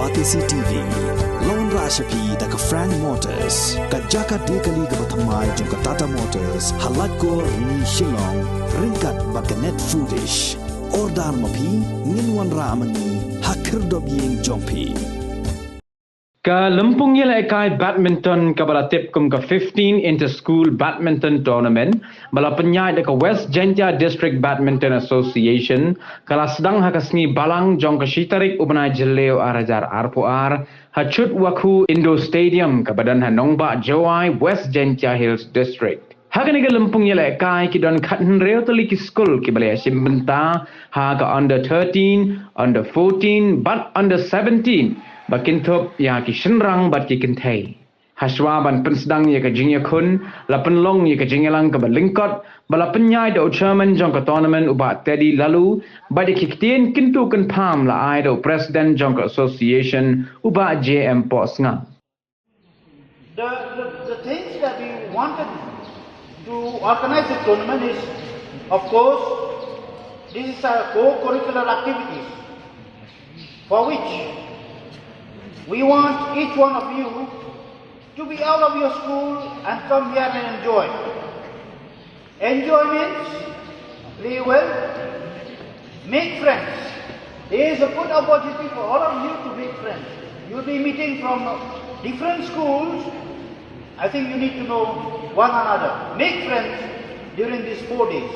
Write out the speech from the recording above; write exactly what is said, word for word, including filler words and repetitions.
Batesi T V, la wanrah sha phi da ka Frank Motors, ka jaka die kali kaba thymmai jong ka Tata Motors, ha Laitkor, Rni, Shillong, ryngkat bad ka Net Foodish. Order ma phi, ngin wanrah ma ngi ha khyrdop ïing jong phi. Ka lympung ïalehkai badminton kaba la tip kum ka fifteen Inter School Badminton Tournament ba la pynïaid da ka West Jaiñtia District Badminton Association, ka la sdang ha ka sngi Balang jong ka shi tarik u bnai Jylliew ar hajar arphew ar, ha Chutwakhu Indoor Stadium kaba don ha Nongbah Jowai, West Jaiñtia Hills District. Ha kane ka lympung ïalehkai ki don khathynriew tylli ki skul kiba la ïashim bynta ha ka under thirteen, under fourteen bad under seventeen, ba kynthup ïa ki shynrang bad ki kynthei. Hashwa ban pynsdang ïa ka jingïakhun, la pynlong ïa ka jingïalang kaba lyngkot ba la pynïaid da u chairman jong ka tournament u Bah Teddy Laloo, bad ïa ki ktien kyntu kynpham la ai da u president jong ka association u Bah J M Pohsngap. The, the, the things that we wanted to organize the tournament is, of course, this is a co-curricular activities for which we want each one of you to be out of your school and come here and enjoy. Enjoyment, play well, make friends. There is a good opportunity for all of you to make friends. You'll be meeting from different schools. I think you need to know one another. Make friends during these four days.